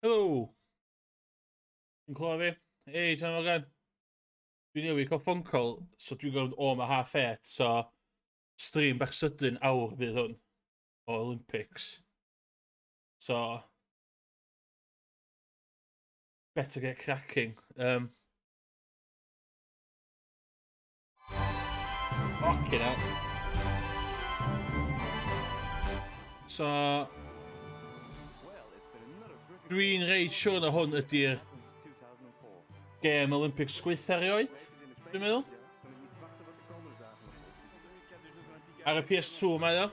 Helo! Ti'n clywed fi? Ei, ti'n Morgan? Dwi'n newid cael phone call, so dwi'n gorfod o ma 8:30, so stream bach sydyn awr fydd hwn o Olympics. So, better get cracking. Fucking hell. So, dwi'n reit siŵr na hwn ydy'r gêm Olympics gweitha erioed, dwi'n meddwl. Ar y PS2 mae o.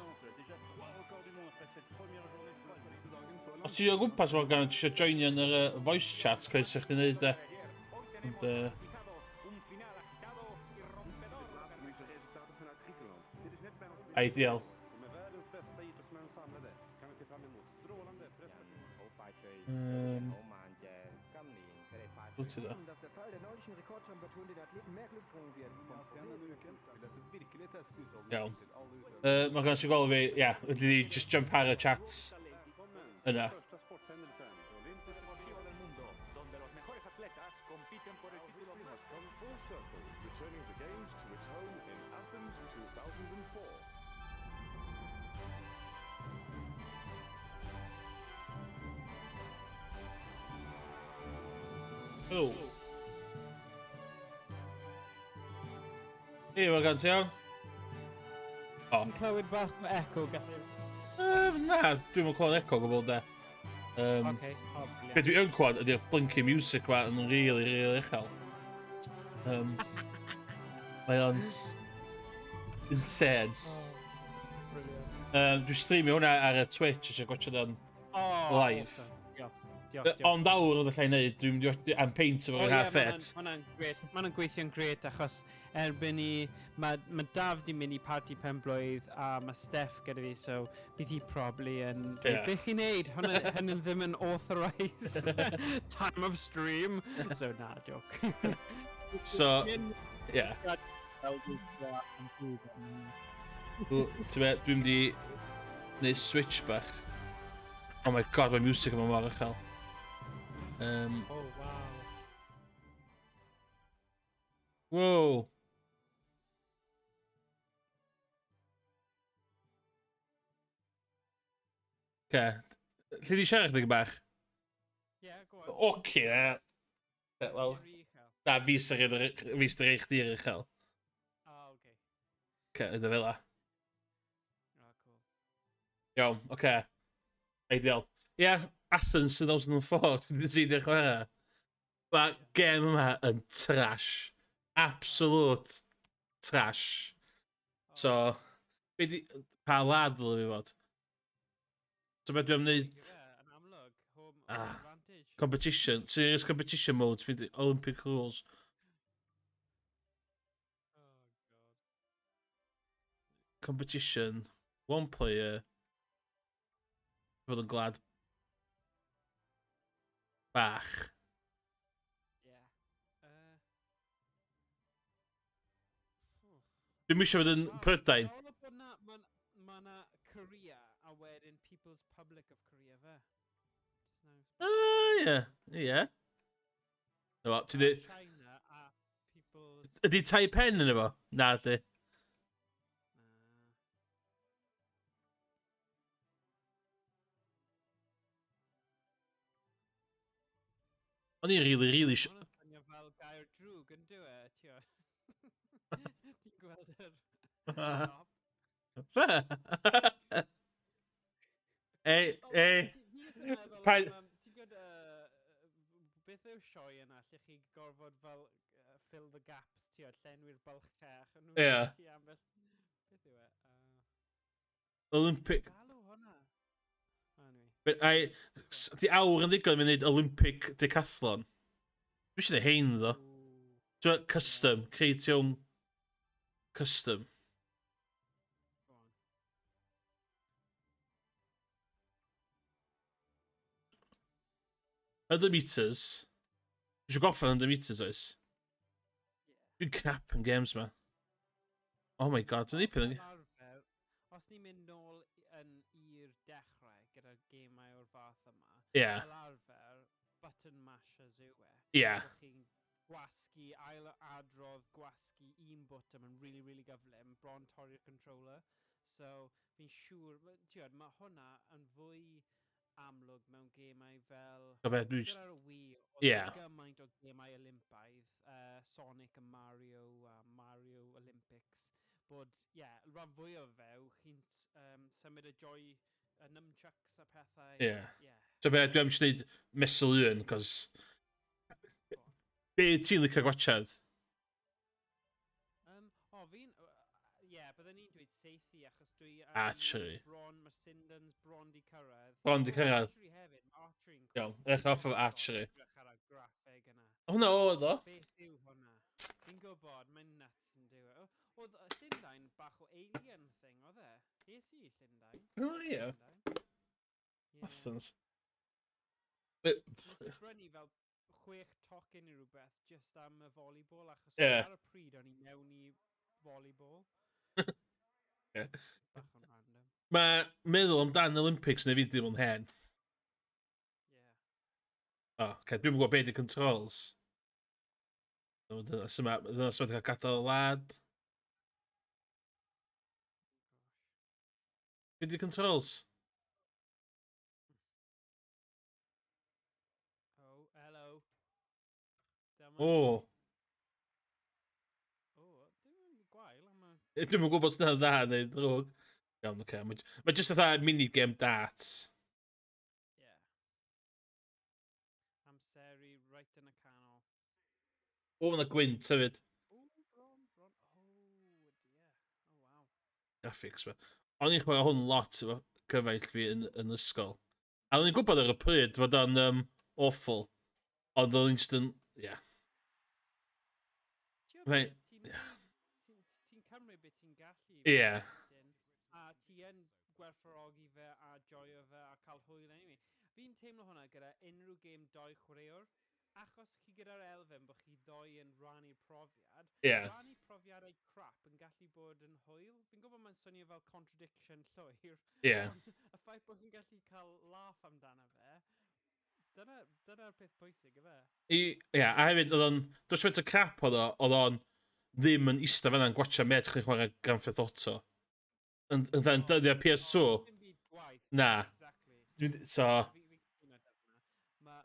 Os ti o gwmpas Morgan, ti eisiau joinio yn yr voice chat, coes i chdi wneud e. Ond, Ideal. Pwy ti da? Iawn. Mae gan sy'n gweld fi, ie, yeah, wedi di just jump ar y chat yna. Oh. Hey, welcome ti iawn? Oh. Ti'n clywed bach o echo, gallu? Na, dwi'n clywed echo gwbl de. Okay. Oh, Be dwi yn clywed ydy'r blinky music ma yn really, really uchel. Mae o'n insane. Oh, brilliant. Dwi'n streamio hwnna ar y Twitch eisiau gwatchad o'n live. Awesome. Diolch, diolch, diolch. Ond awr oedd allai wneud, dwi'n mynd i am peint efo O, half ie, ma' eight. hwnna'n grêt. Ma' hwnna'n gweithio'n grêt achos erbyn i... Mae Daf di mynd i party penblwydd a mae Steph gyda fi, so bydd hi probably yn dweud, Ie. "Be chi'n neud? Hwnna, hynny ddim yn authorised time of stream." So, na, joke. So, ie. Ti'n be, dwi'n mynd i wneud switch bach. Oh my God, mae music yma mor uchel. Oh, wow. Wow. Ce, lle di siarad chdig bach? Yeah, go on. Oce, na. Be, wel, Rhy uchel. na, fi sy'n rhaid fi sy'n rhaid chdi uchel. Ah, okay. Ce, ydy fel la. Ah, cool. Iawn, oce. Ideal. Ie, yeah, Athens 2004, dwi'n wedi dechrau chwarae. Mae gêm yma yn trash. Absolute trash. So, be di, pa wlad ddylai fi fod? So be dwi'n wneud? Yn amlwg, home Ah. advantage. Competition, serious competition mode, fi di, Olympic rules. Oh, God. Competition, one player. Fod yn gwlad bach. Yeah. Dwi'n eisiau fod yn Prydain. Wel, bod na, ma, ma na Korea a wedyn People's Public of Korea fe. Just now. Ah, ie. Ie. Na, ti di China a People's. Ydy tai pen yn efo? Na, ydy. O'n i'n really, really... Mae'n swnio fel gair drwg yn dyw e, ti o. Ti'n gweld yr top. Be? Ei, ei. Ti'n gwybod, beth yw'r sioe yna lle chi gorfod fel fill the gaps, ti o, llenwi'r bylchau. Ie. Beth yw e? Olympic... Galw hwnna. Anyway. But I, di awr yn ddigon i wneud Olympic Decathlon. Dwi eisiau gwneud hein, ddo. Dwi'n custom, create your own custom. Go on. 100 meters. Dwi eisiau gorffen 100 meters, oes? Yeah. Dwi'n crap yn games ma. Oh my god, dwi'n dipyn yn... Fel arfer, os ni'n mynd nôl yn i'r dechrau gyda'r gemau o'r fath yma, Ie. fel arfer, button mashers yw e. Ie. So chi'n gwasgu, ail adrodd, gwasgu un bwtwm yn really, really gyflym, bron torri'r controller. So, fi'n siŵr, ti'n gwybod, mae hwnna yn fwy amlwg mewn gemau fel... O be, dwi... Gyda'r Wii, oedd gymaint o gemau Olympaidd, Sonic a Mario a Mario Olympics, bod, ie, yeah, rhan fwy o fe, chi'n symud y joy, y nunchucks a pethau. Ie. Yeah. So be, dwi am eisiau gwneud mesel un, cos... Be ti'n licio gwachad? O, fi'n... Ie, yeah, byddwn ni'n dweud seithi achos dwi... Archery. Bron, mae Sindons bron di cyrraedd. Bron di cyrraedd. Archery hefyd, mae archery'n... Iawn, edrych off of archery. Edrych ar y graffeg yna. Hwna oedd o. Beth yw hwnna? Fi'n gwybod, mae'n nuts yn dyw e. Oedd Llundain bach o alien thing, oedd e? Es i Llundain. O, ie. Llundain. Ie. Athens. Nes i brynu fel 6 tocyn i rhywbeth just am y volleyball, achos ar y pryd o'n i mewn i volleyball. Bach o'n random. Mae meddwl amdan Olympics neu fi ddim yn hen. Ie. O, oh, okay. Dwi'm yn gwybod beth di controls. Dyna sy'n dyna sy'n cael gadael y wlad. Be di controls? Oh, hello. Dyma O, ni. O, dim yn gwael am y... Dwi'm yn gwybod os yna'n dda neu ddrwg. Iawn, oce. Okay. Mae jyst fatha minigame darts. Ie. Amseru right yn y canol. O, mae yna gwynt hefyd. O, bron, bron. O, dear. Oh, wow. Graphics, ma. O'n i'n chwarae hwn lot efo cyfaill fi yn ysgol. A o'n i'n gwybod ar y pryd fod o'n awful. Ond o'n i'n just yn... Ie. Yeah. Ti'n Reit, ti'n ti'n cymryd beth ti'n gallu. Ie. wedyn, a ti yn gwerthfawrogi fe a joio fe a cael hwyl anyway. Fi'n teimlo hwnna gyda unrhyw gêm doi chwaraewr, achos chi gyda'r elfen bod chi ddoi yn rannu'r profiad, rannu profiadau crap yn gallu bod yn hwyl. Fi'n gwybod mae'n swnio fel contradiction llwyr, ond y ffaith bod chi'n gallu cael laugh amdano fe, dyna'r peth pwysig, yfe? Ie, yeah, a hefyd oedd o'n... Dwi'n siŵr y crap oedd o, oedd o'n ddim yn eistedd fan'na'n gwatcha met chi'n chwarae Grand Theft Auto. Yn dyddiau PS2. Dim byd gwaith. Na. Exactly. So, Fi cytuno 'da hwnna.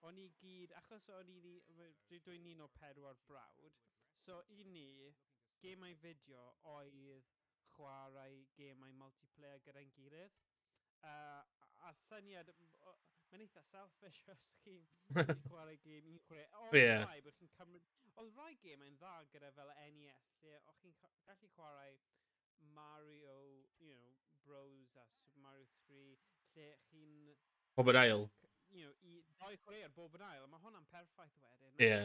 O'n i gyd, achos o'n i, dwi'n un o pedwar brawd, so i ni, gemau fideo oedd chwarae gemau multiplayer gyda'n gilydd. A syniad, mae'n eitha selfish os chi'n mynd i chwarae gêm un chwarae. Ond rai bod chi'n cymryd... Oedd rai gemau'n dda gyda fel NES, lle o'ch chi'n gallu chwarae Mario, Bros a Super Mario 3, lle chi'n Bob yn ail. I ddoi chwarae bob yn ail, a mae hwnna'n perffaith wedyn. Ie.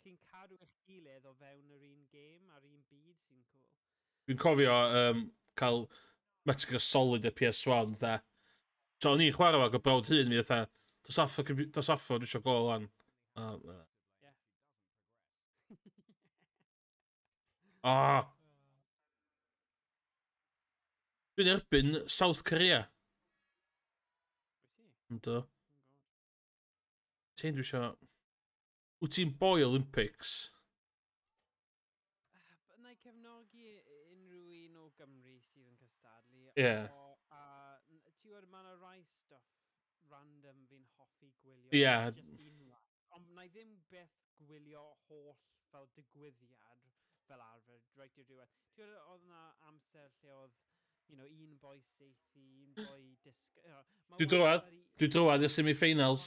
Chi'n cadw eich gilydd o fewn yr un gêm a'r un byd sy'n cool. Dwi'n cofio cael Metal Gear Solid y PS1, dda. So, o'n i'n chwarae fo, ac o brawd hyn fi, fatha, dos off o, dos off o, dwi eisiau gol wan. O, Dwi'n erbyn South Korea. Wyt ti? Yndw. Oh God. Ti'n dwi eisiau... Wyt ti'n boi Olympics? Gymru sydd yn cystadlu. Ie. Yeah. O, a ti'n gwybod, mae yna rai stuff random fi'n hoffi gwylio. Ie. Yeah. Just unwaith. Ond na i ddim byth gwylio holl fel digwyddiad fel arfer, reit i'r diwedd. Ti'n gwybod, oedd yna amser lle oedd un boi saethu, un boi disg... You know, Dwi drwad, dwi drwad i'r semi-finals.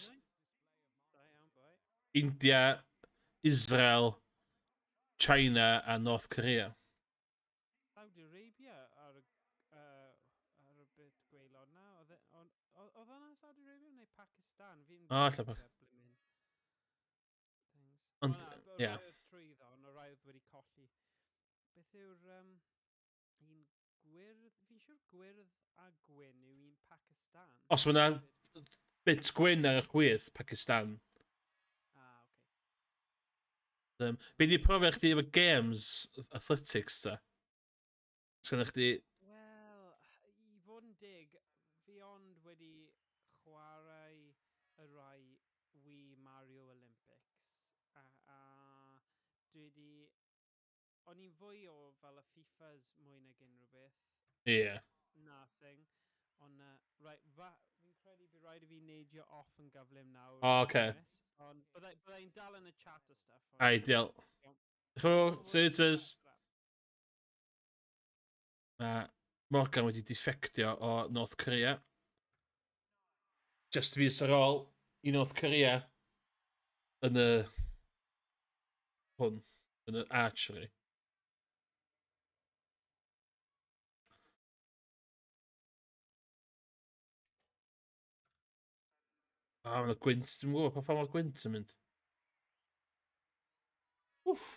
Da iawn, boi. India, Israel, China a North Korea. Saudi Arabia ar y, ar y bit gwaelod na. Oedd e, oedd hwnna Saudi Arabia neu Pakistan? Fi'n... O, ella Ond, ie. Yeah. Trwyddo, ond o rai oedd wedi colli. Beth yw'r un gwyrdd? Fi'n siŵr gwyrdd a gwyn yw un Pakistan. Os mae yna bit gwyn ar y chwith, Pakistan. Ah, oce. Okay. Be di profiad chdi efo games athletics ta? Sgynna chdi... Wel, i fod yn dig, fi ond wedi chwarae y rai Wii Mario Olympics. A dwi wedi... O'n i'n fwy o fel y FIFAs mwy nag unrhyw beth. Ie. Yeah. Na thing. Ond, right, fi'n credu bydd rhaid i fi neidio off yn gyflym nawr. O, oh, oce. Okay. Ond bydda i'n dal yn y chat a stuff. Ideal. Chw, Suitors. Mae Morgan wedi defectio o North Korea. Just fis ar ôl i North Korea yn y hwn, yn y archery. A, mae'n gwynt, dwi'n gwybod pa ffordd mae'r gwynt yn mynd. Wff.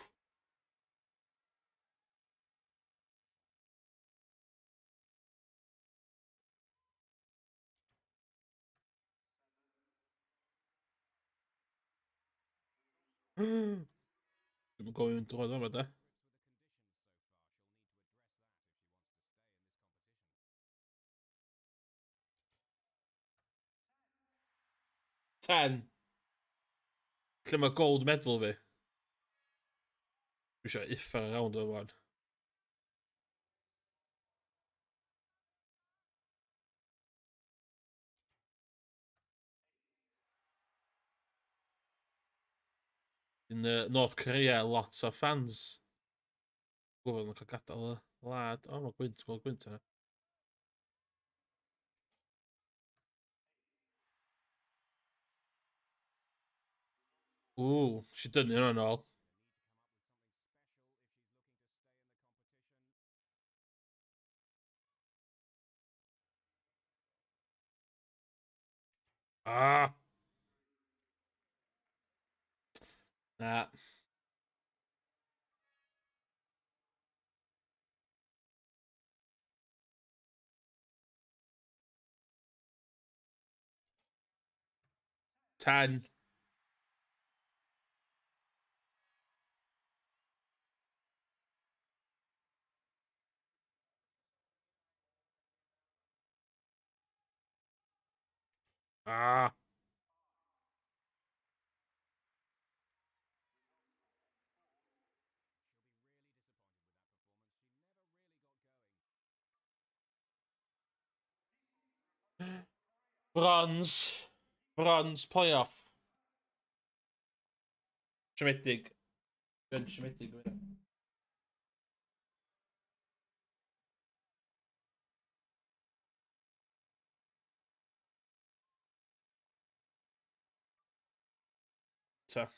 Dwi'n gofio mynd drwodd yma, da. 10. Lle mae gold medal fi? Dwi eisiau uffar around o'n wan. In North Korea, lots of fans. Gwybod nhw'n cael gadael y wlad. O, mae gwynt, gweld gwynt yna. Ww, si dynnu hwnna nôl. Ah! Na. 10. Ah! Bronze. Bronze playoff. Siomedig. Dwi'n siomedig. Ta.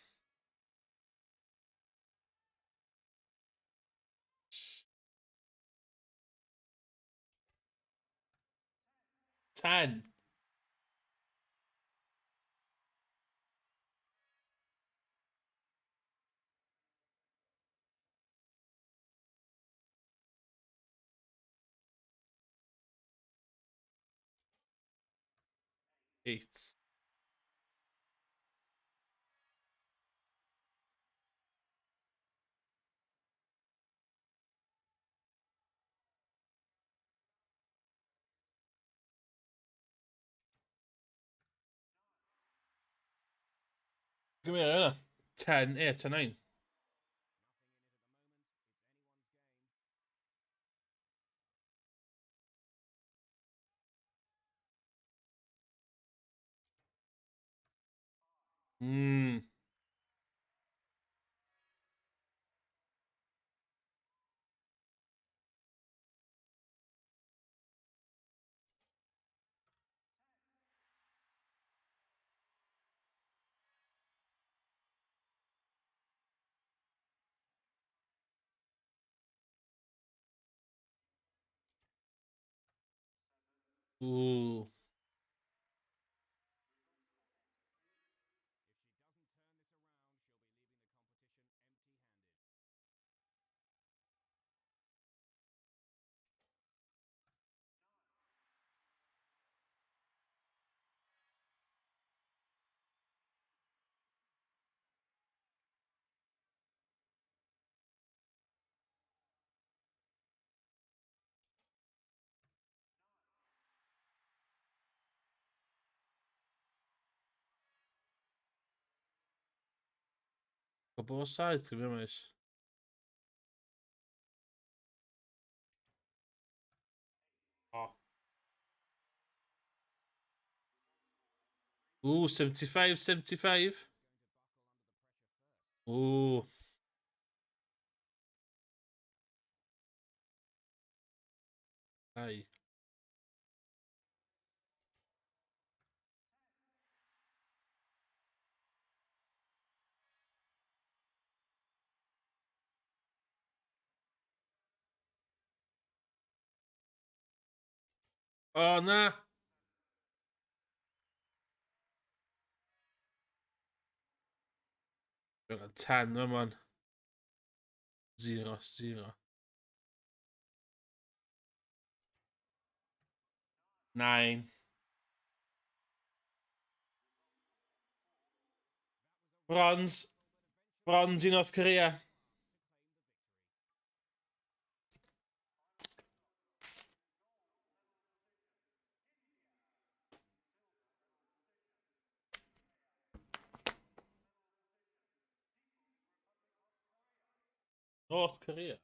10. 8. Give me yna. 10, 8 a 9. Ooh. Cwbl o saith i fi oes. O. Ooh, 75, 75. Ooh. Ai. O, na! Dwi'n 10 yma. 0, 0. 9. Bronze. Bronze i North Korea. North Korea.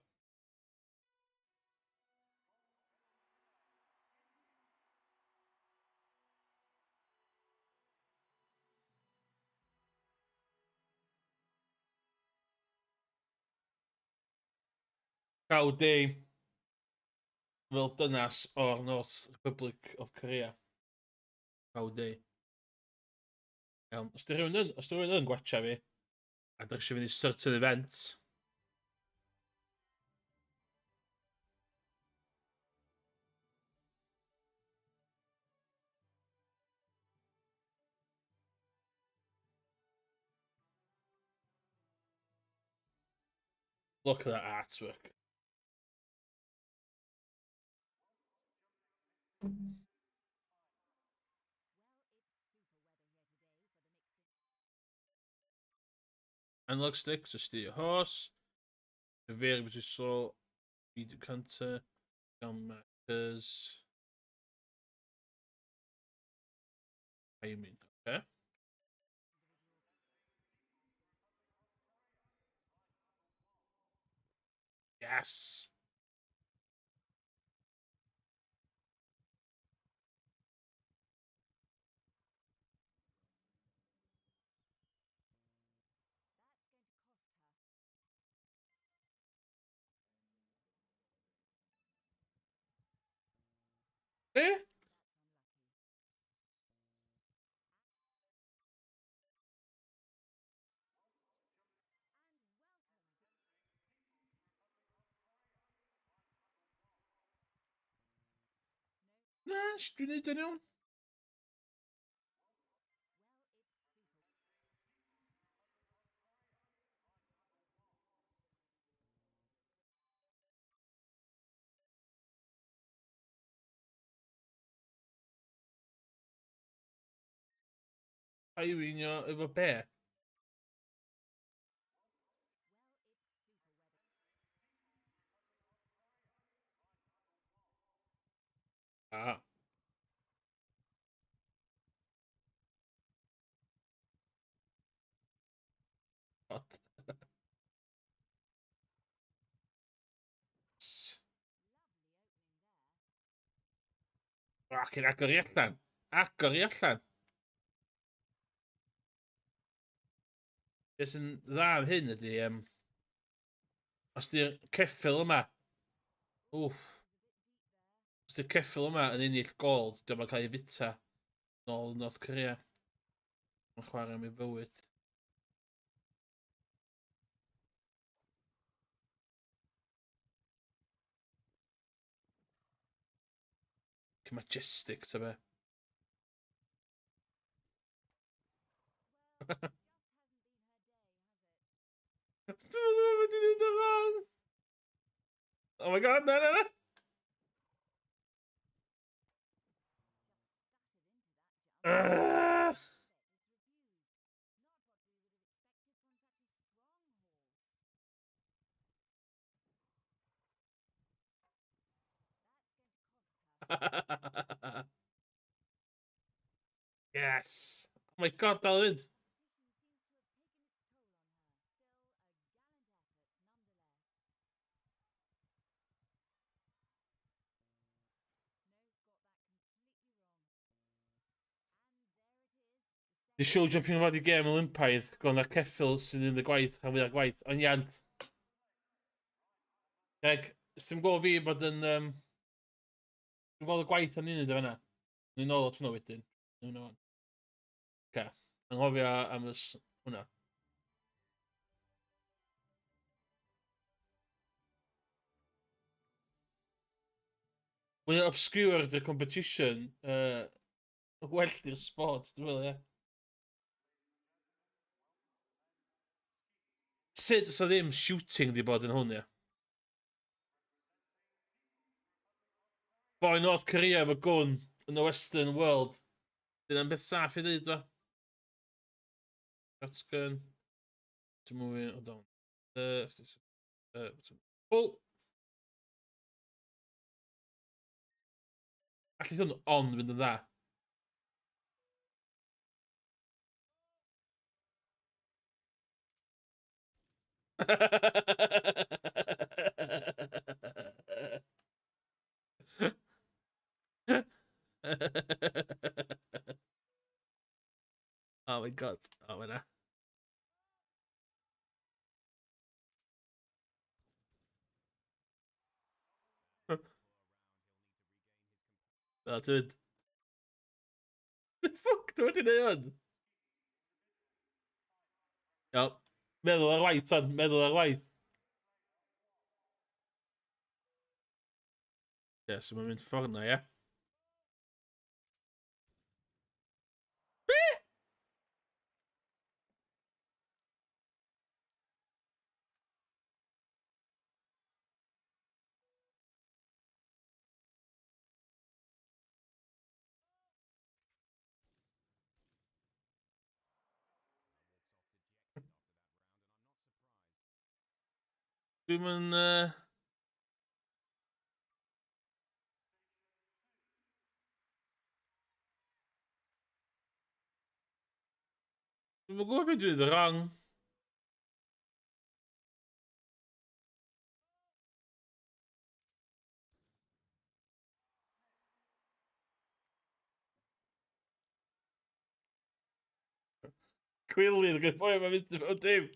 Proud day fel dynas o'r North Republic of Korea. Proud day. Iawn, os di rhywun yn, os di rhywun yn gwatcha fi, a dych chi fynd i certain event, Look at that artwork. Analog sticks to steer your horse. To vary between slow, medium canter, down markers. Timing, okay. Yes! Be? Na, dwi'n neud o'n iawn. Timing o efo be? Ah. What? Fucking agor i allan. Agor i allan. Beth sy'n dda am hyn ydy, um, os di'r ceffyl yma, wff, os di'r ceffyl yma yn ennill gold, diolch yn cael ei fita nôl yn North Korea. Mae'n chwarae am ei fywyd. Majestic, ta be. Dwi'n gwybod beth dwi'n dweud wrong. Oh my god, na, na, na. Ah! Yes! Oh my god, dal i fynd! Di show jumping fod i gêm Olympaidd, gweld na'r ceffyl sy'n yn y gwaith, rhan fwyaf gwaith, ond iant. Reg, sy'n gweld fi bod yn... Um, Dwi'n gweld y gwaith am unud o fanna. Ni'n ôl at hwnna wedyn. Ni'n ôl. Oce. Anghofio am y hwnna. Mwy obscure the competition, well di'r sport, dwi'n meddwl, ie. Sut os ddim shooting di bod yn hwn, ie? Boi North Korea efo gwn yn y Western world. Dyna'n beth saff i ddweud, fa. Shotgun. To move in, hold on. Pull. Allith hwn ond fynd yn dda. Oh my god. Oh, my Na, ti'n mynd. The fuck, dwi wedi neud hwn? Iawn. Meddwl ar waith, son. Meddwl ar waith. Ie, yeah, so mae'n mynd ffordd na, ie? Yeah? Be? Dwi'n mynd... Dwi'n gwybod beth dwi'n wrong. Cwilydd, gyda boi yma mynd mewn dim.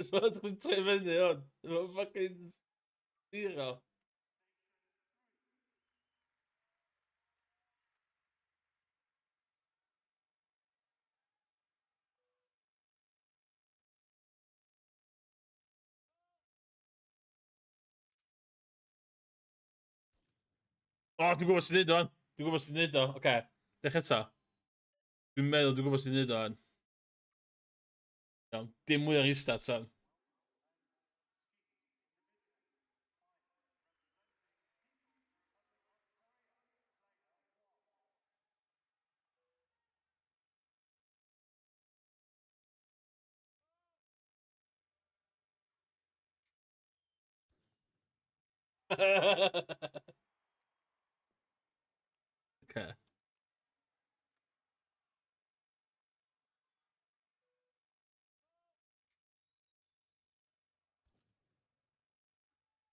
Mae'n chdi'n troi fyny hwn. Mae'n fucking zero. O, dwi'n gwybod sy'n neud o. Dwi'n gwybod sy'n neud o. Oce, okay. Dechrau eto. Dwi'n meddwl dwi'n gwybod sy'n neud o. Iawn, dim mwy o restart, son. Okay.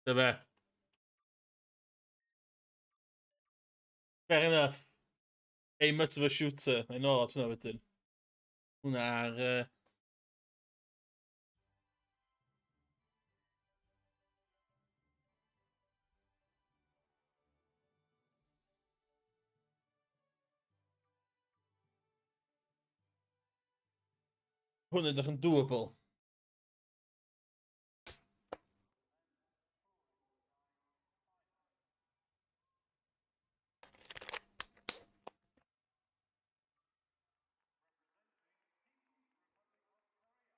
Dyma. Fair enough. Aim much of a shooter. Mae'n ôl at hwnna wedyn. Hwnna ar... Hwn edrych yn doable.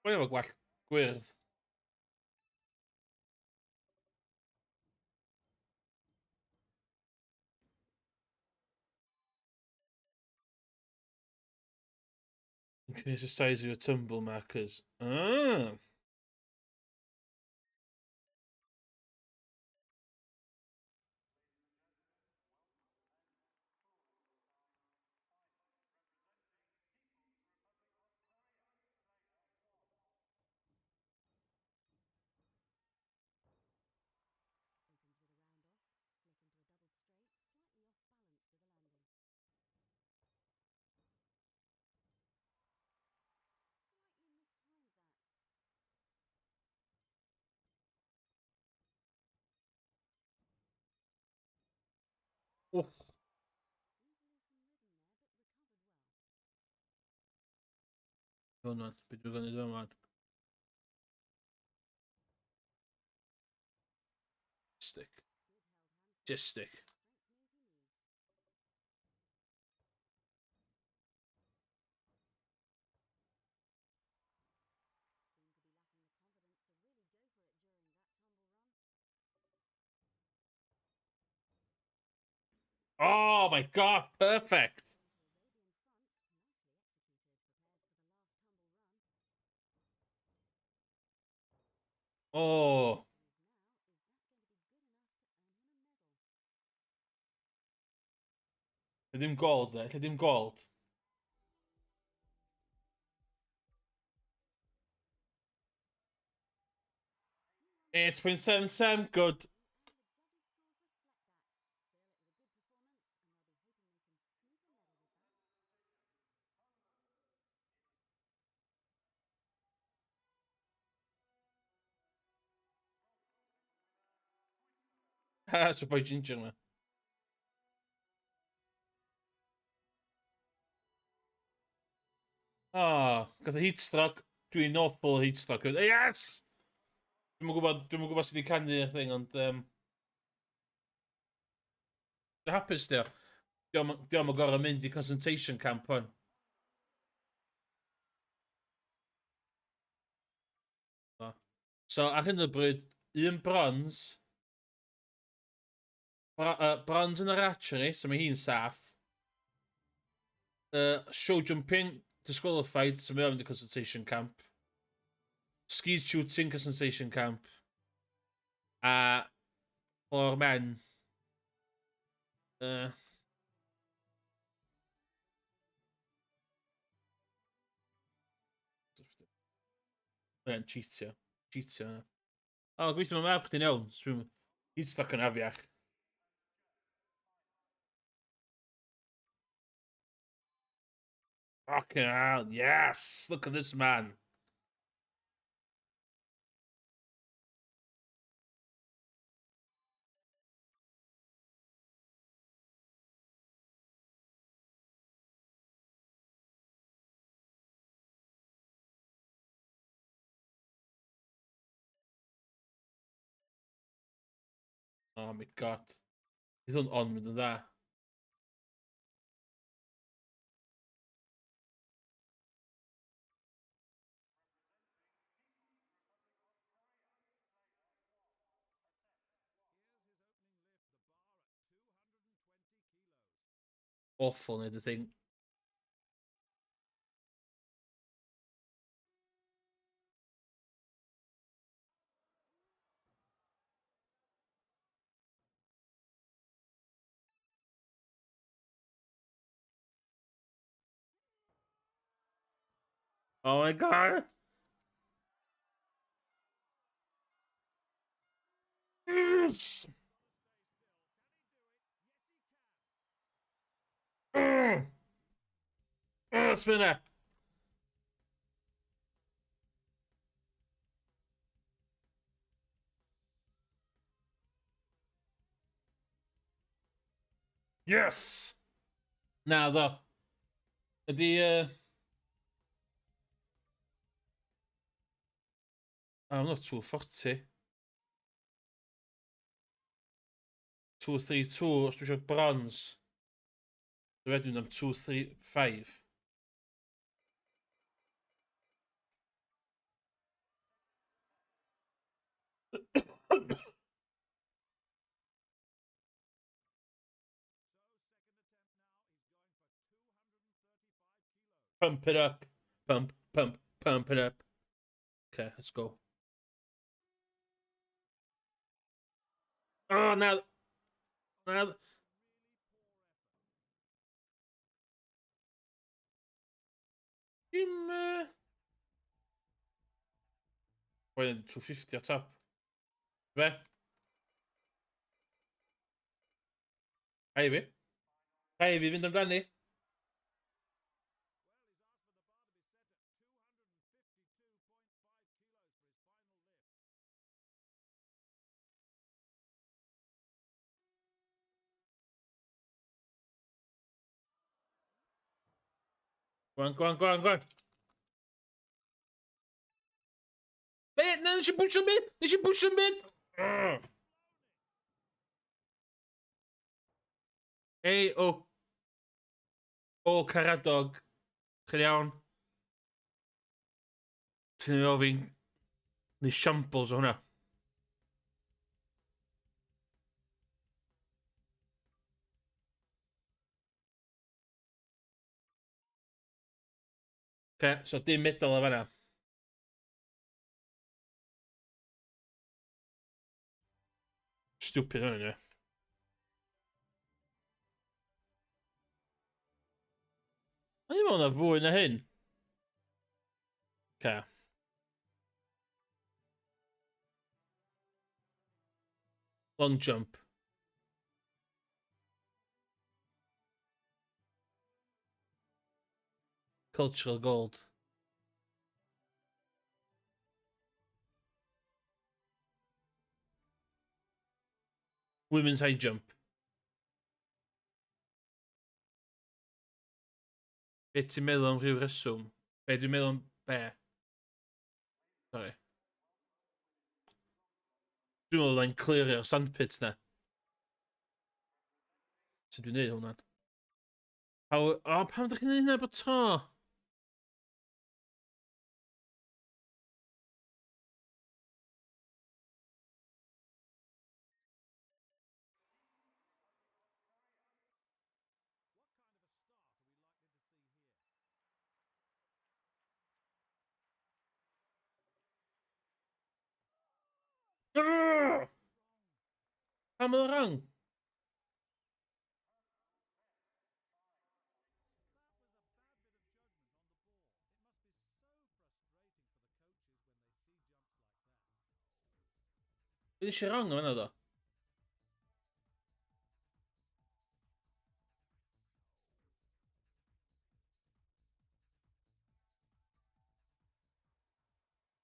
Mae'n efo gwallt gwyrdd. Increase the size of your tumble markers. Ah! Wff. Hwn wan, beth dwi'n gwneud fan wan? Stick. Just stick. Oh my god, perfect! Oh. Lle dim gold e, lle dim gold. 8.77, good. Ha, so boi ginger yma. Oh, gath o heat stroke. Dwi'n awful o heat stroke. Yes! Dwi'm yn gwybod, dwi'm yn gwybod sut i canu'r thing, ond... Dwi'n hapus, dio. Dio'm yn gorfod mynd i concentration camp, hwn. So, ar hyn o bryd, un bronze. Bronze yn yr archery, so mae hi'n saff. Show jumping, disqualified, so mae o'n mynd i concentration camp. Skeet shooting, concentration camp. A for men. Mae'n cheatio. Cheatio yna. O, gweithio mae mab chdi'n iawn. He's stuck yn afiach. Fucking hell, yes! Look at this man. Oh my god. Bydd hwn on mynd yn dda. Awful wneud y thing. Oh my god! Yes! Mm! Spinner! Yes! Na ddo. Ydy... Oh, not 240. 232, os dwi eisiau bronze. Dwi wedi mynd am 235. Pump it up. Pump, pump, pump it up. Okay, let's go. Oh, na. Na. Dim... Wedyn, 250 o top. Be? Rhaid fi. Rhaid fi fynd amdani. Go on, go on, go on, go on. Be? Na, nes i bwysio byd! Nes i bwysio byd! Ei, o... O, Caradog. Chi'n iawn? Ti'n ei ofyn... Neu shambles o hwnna. Okay, so dim medal o fanna. Stupid hwnna, anyway. O'n i'n meddwl na fwy na hyn. Okay. Long jump. Cultural gold. Women's high jump. Be ti'n meddwl am rhyw reswm? Be dwi'n meddwl am be? Sorry. Dwi'n meddwl byddai'n clirio'r sandpit na. Sut dwi'n neud hwnna? How... O, oh, pam ydych chi'n neud hynna bod tro? Pam oedd o wrong? Be nes i wrong o fan'na ddo?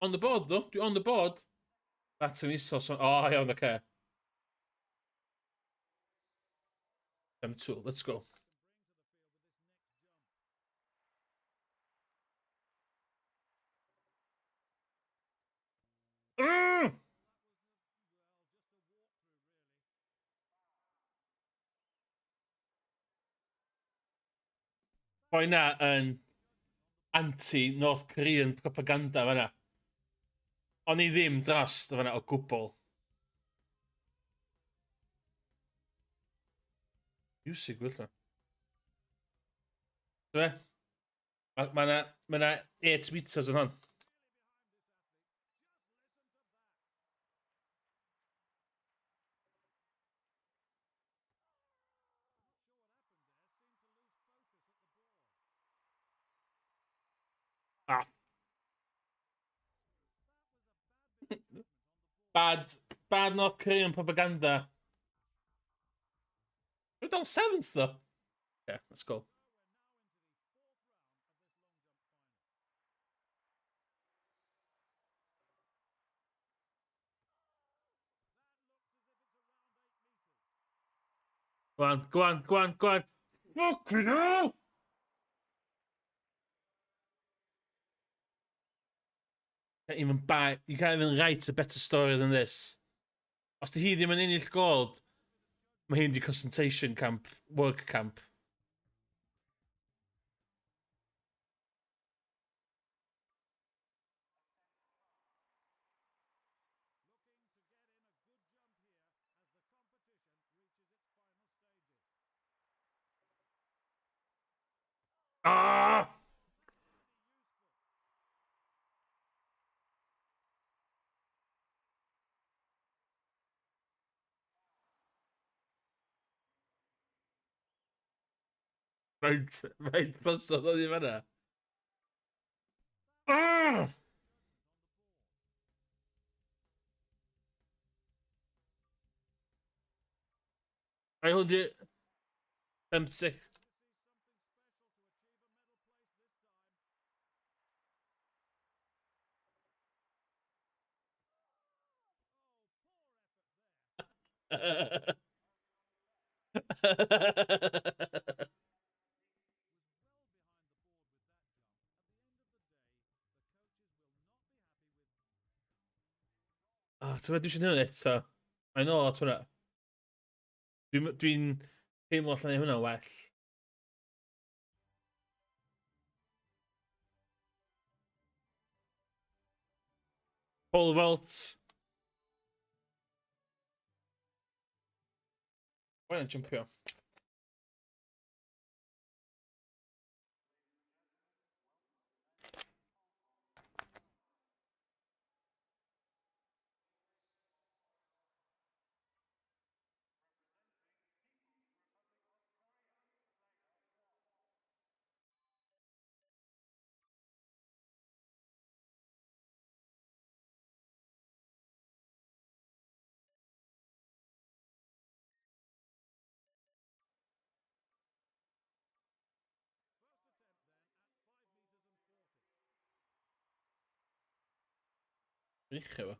On the board ddo, dwi on the board. That's an isol so... Oh, iawn, oce. Okay. M2, let's go. Mm! Boi na yn anti-North Korean propaganda fan'na. O'n i ddim dros fan'na o gwbl. Miwsig gwyllt na. Dwi? Mae ma 'na ma 'na 8 meters yn hon. Ah. Bad. Bad North Korean propaganda. We're down seventh though. Yeah, let's go. Go on, go on, go on, go on. Fucking hell! Can't even buy, you can't even write a better story than this. Os di hi ddim yn ennill gold, mae hi'n di concentration camp, work camp. Ah! Faint, faint drosodd oedd i fanna? Ah! Ai hwn di... 56. O, oh, ti'n meddwl dwi eisiau hynny eto? I know, ti'n meddwl. Dwi'n dwi teimlo allan ei hwnna well. Pole vault. Mae'n jumpio. Dwi'n uchel fo.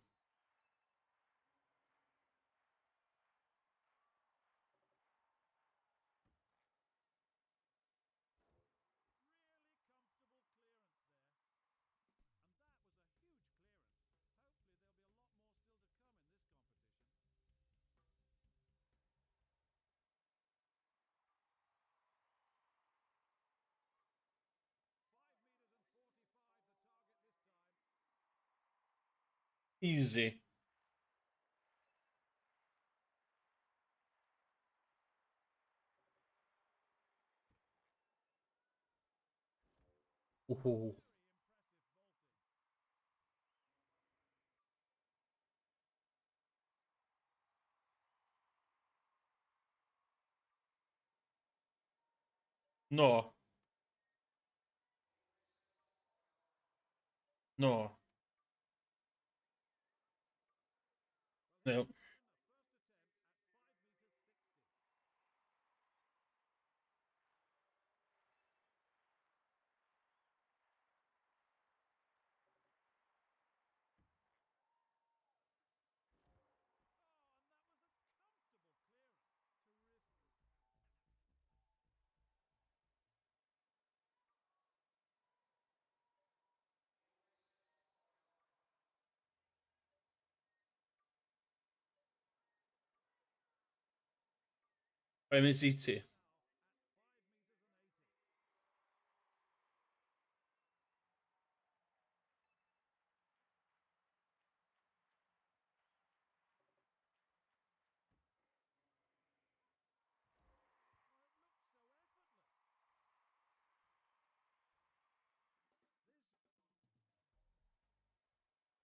Easy. Ooh. No. No. No. Mae'n mynd i ti.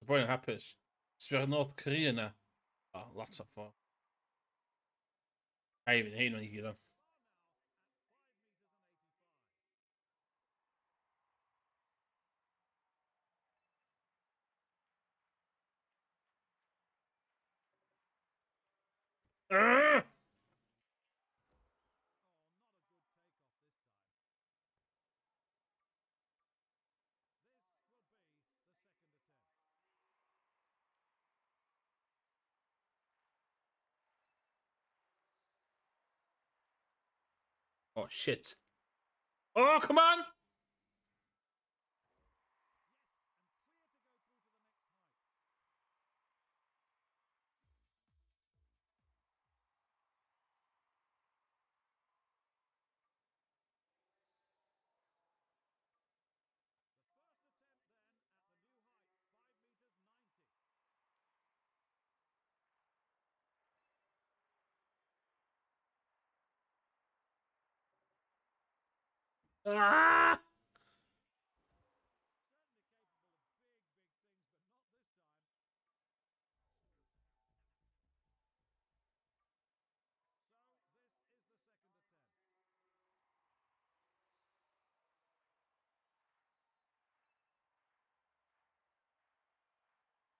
Boi'n hapus. Sbio ar North Korea na. Oh, lot of fun. A i fynd hein o'n i gyd o. Oh, shit. Oh, come on! Ah!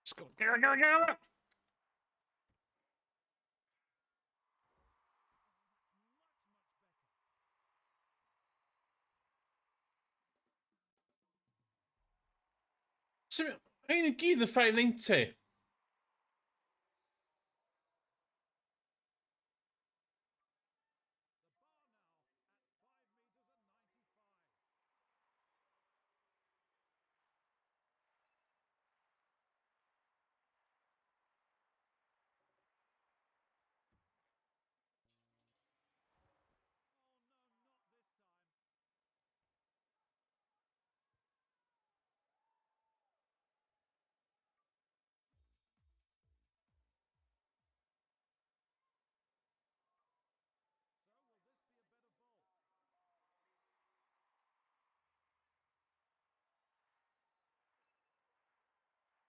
Let's go. Go, go, go! So, rhain i gyd yn 590.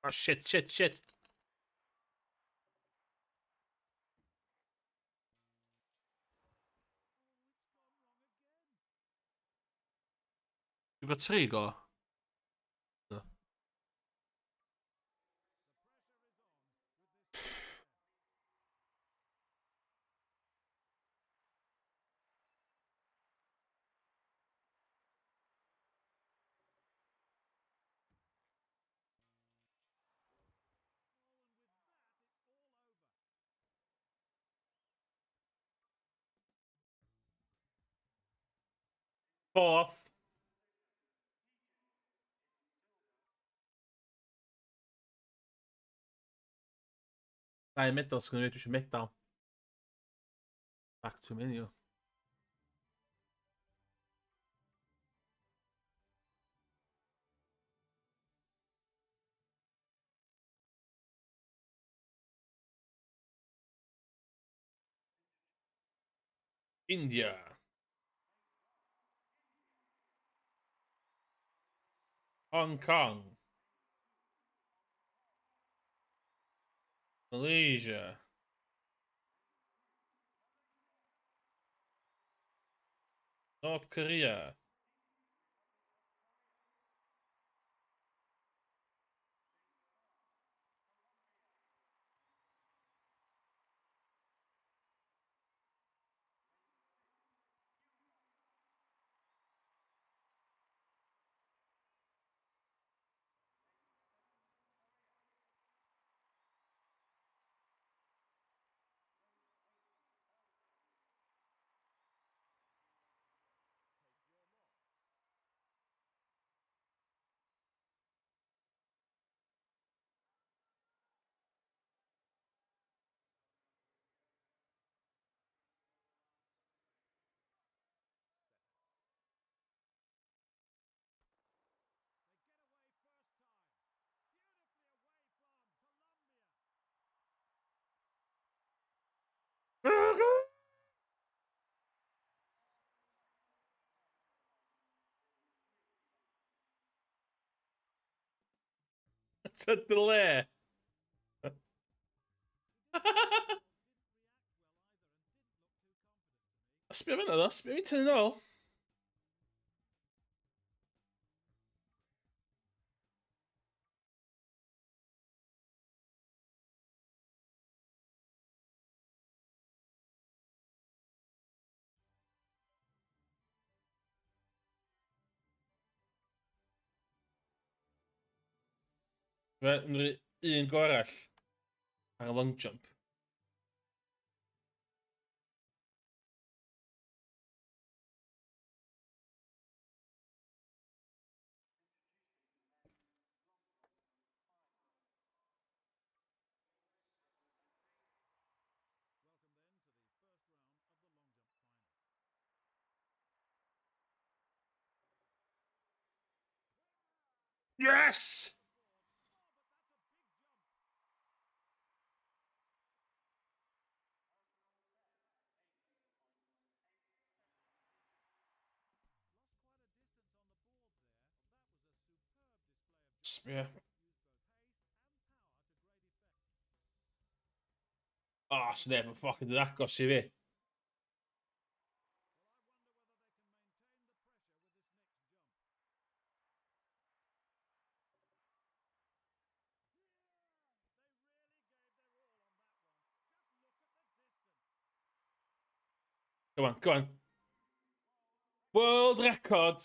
Oh, shit, shit, shit. Dwi'n gwybod tri go. No. Fourth. Dau medal sy'n gwneud, dwi eisiau medal. Back to menu. India. Hong Kong. Malaysia. North Korea. Shut the le. Sbio fyna ddo, sbio fi'n tynnu nôl. Fe, un go arall ar y long jump. Yes! Yeah. Oh, sneb yn ffocin dod agos i fi. Go on, go on. World record.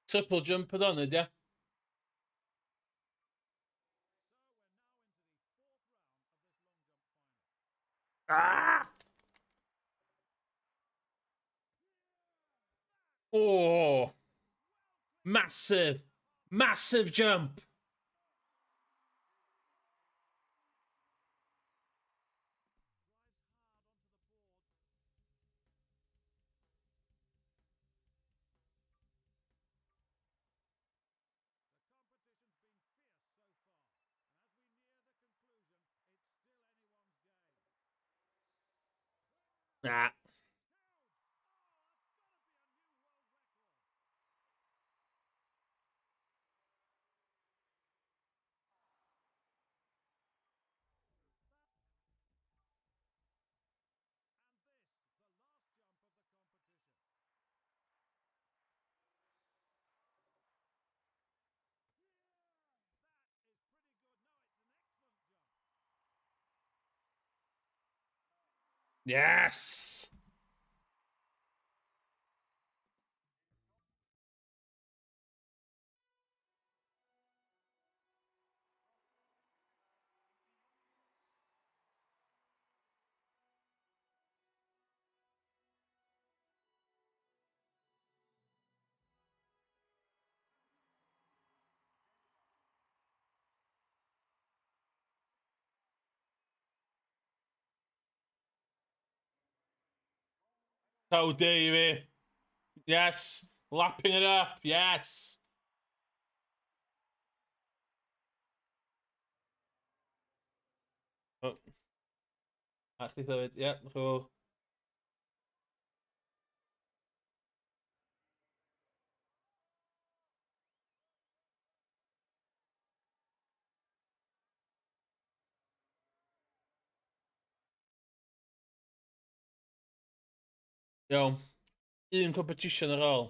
Triple jump yn on, ydy? Ah! Oh! Massive! Massive jump! Nah. Yes! How dare you? Yes. Lapping it up. Yes. Oh. A chdi hefyd. Ie, yeah, cool. Iawn. Un competition ar ôl.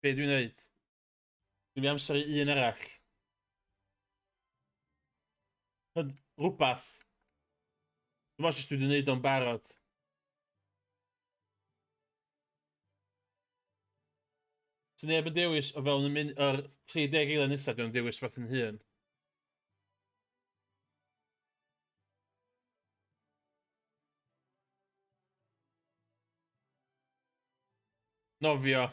Be dwi'n neud? Dwi'n fi amser i un arall. Rhywbeth. Dwi'n meddwl jyst dwi wedi neud o'n barod. Sy'n neb yn dewis o fewn y min yr 30 eiliad nesaf dwi'n dewis beth yn hun. Nofio.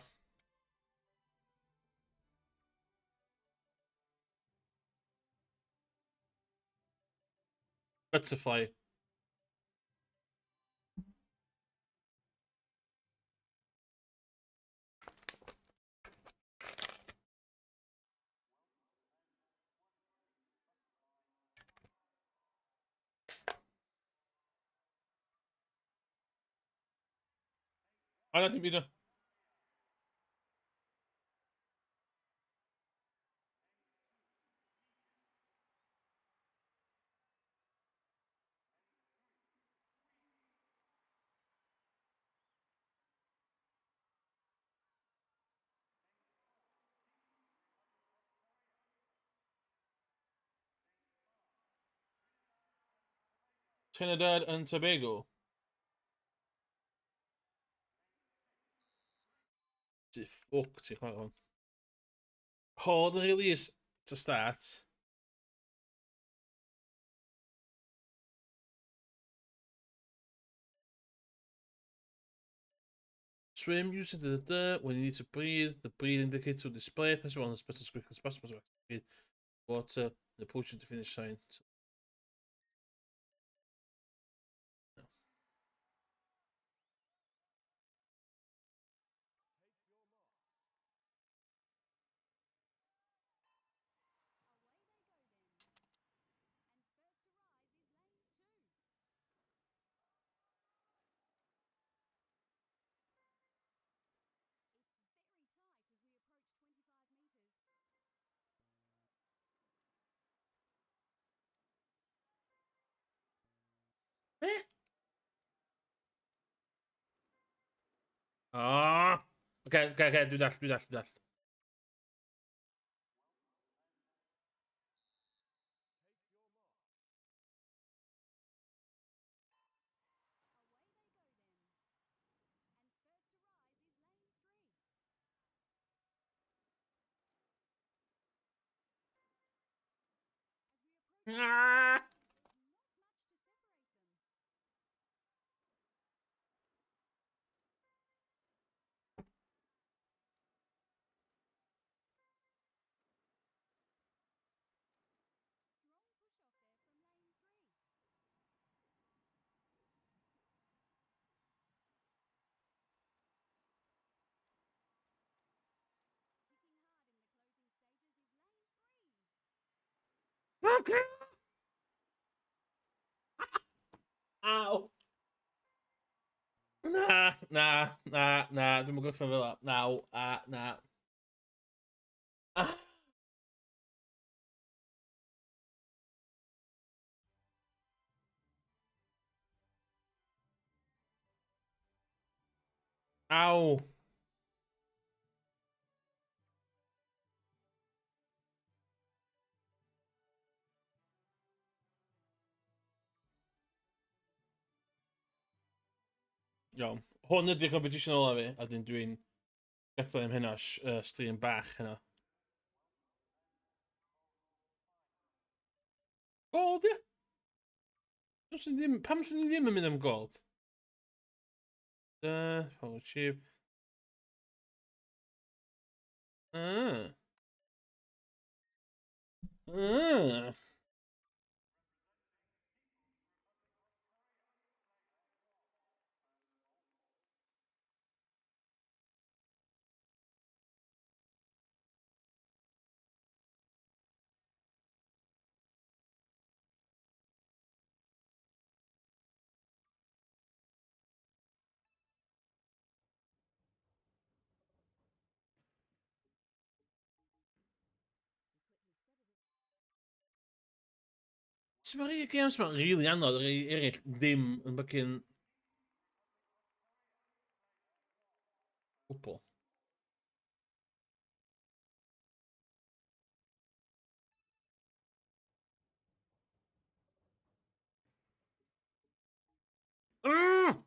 Butterfly. O, na, dim byd o. Trinidad and Tobago. Ti ffwc ti'n chwarae hwn. Hold and release to start. Swim using the, the when you need to breathe, the breathe indicator will display. Press one as as quickly as possible to breathe water and approaching the finish line. No. Be? Ah! Oce, oce, oce, dwi'n dall, dwi'n dall, dwi'n dall. Ah! Okay. Aw. Na, na, na, na, dwi'n mynd gorffen fel la. Naw, a, na. Ah. Aw. Iawn. Hwn ydy'r competition ola fi, a dyn dwi'n gadael am hynna, stream bach hynna. Gold, ie? Ddim, pam swn i ddim yn mynd am gold? Power cheap. Ah. Ah. Sut mae rhai games ma'n rili anodd, rhai eraill ddim yn fucking gwbl. Ah!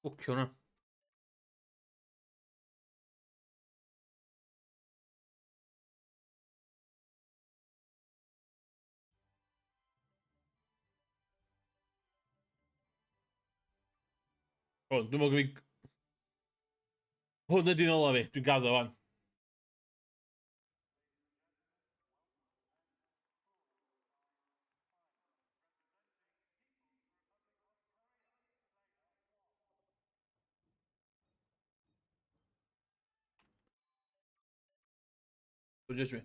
Ffwcio hwnna. O, dwi'n meddwl fi... Hwn ydy'n ola fi, dwi'n gaddo fan. Don't judge me.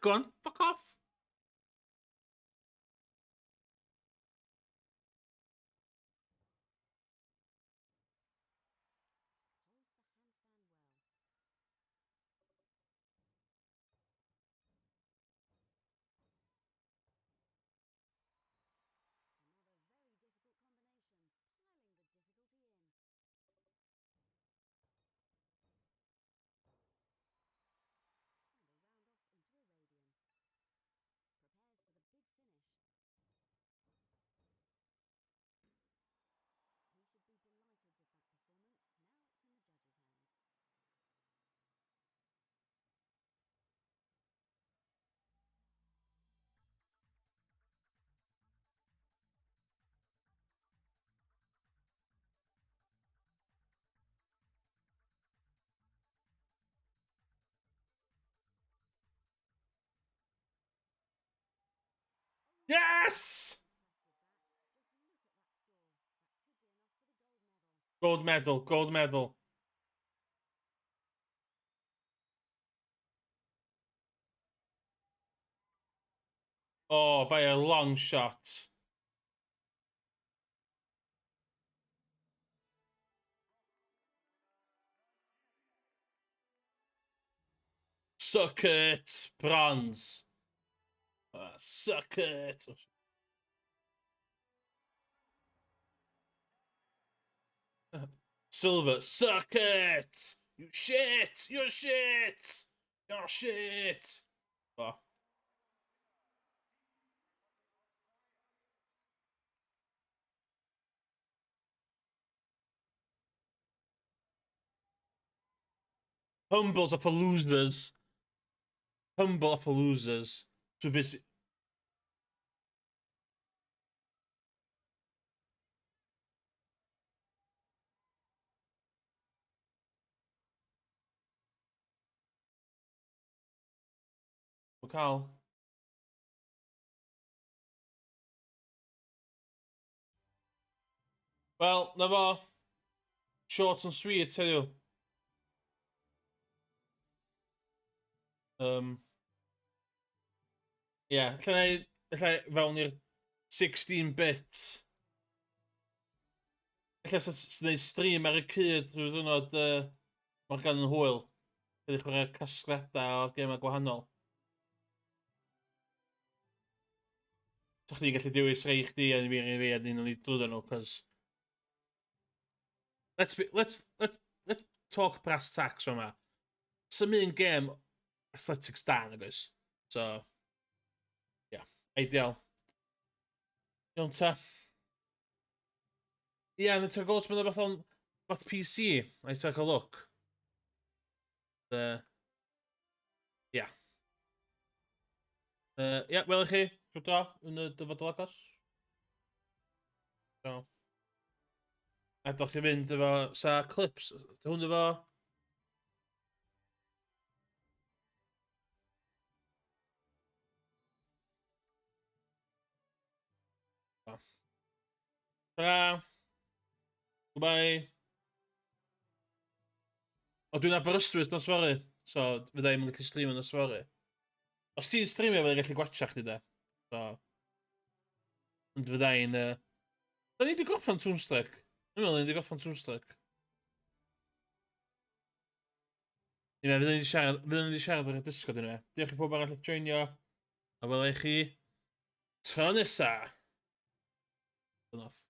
Go on, fuck off. Yes! Gold medal, gold medal. Oh, by a long shot. Suck it, bronze. Suck it. Silver, suck it! You shit! You're shit! You're shit! Oh. Humbles are for losers. Humble are for losers. Too busy. Cael. Wel, na fo. Short and sweet heddiw. Ie, yeah, allai, allai fewn i'r 16-bit. Alla sa gwneud stream ar y cyd rhyw ddwrnod Morgan yn hwyl. Ydy chwarae casgliadau o gemau gwahanol. So chdi'n gallu dewis rei chdi a fi rei fi a dyn nhw'n i drwyddo nhw, cos... Let's, be, let's, let's, let's talk brass tacks yma. Sy'm un gêm athletics da, nag oes? So, yeah, ideal. Iawn ta. Ie, yeah, na ti'n gweld mae'n beth o'n fath PC. I take a look. Yeah. Yeah, wel i chi, rhyw dro yn y dyfodol agos. So. Adael chi fynd efo, sa clips, hwn efo... Ta-ra! Goodbye! O, dwi'n Aberystwyth nos fory, so fydda i'm yn gallu streamio nos fory. Os ti'n streamio, fydda i'n gallu gwatcha chdi de. So, ond fydda i'n... Da ni wedi gorffan Toonstruck. Dwi'n meddwl ni wedi gorffan Toonstruck. Ie, fydda ni wedi siarad, fydda ni wedi siarad ar y Discord anyway. Diolch i pob arall wrth joinio. A wela i chi tro nesa. Turn off.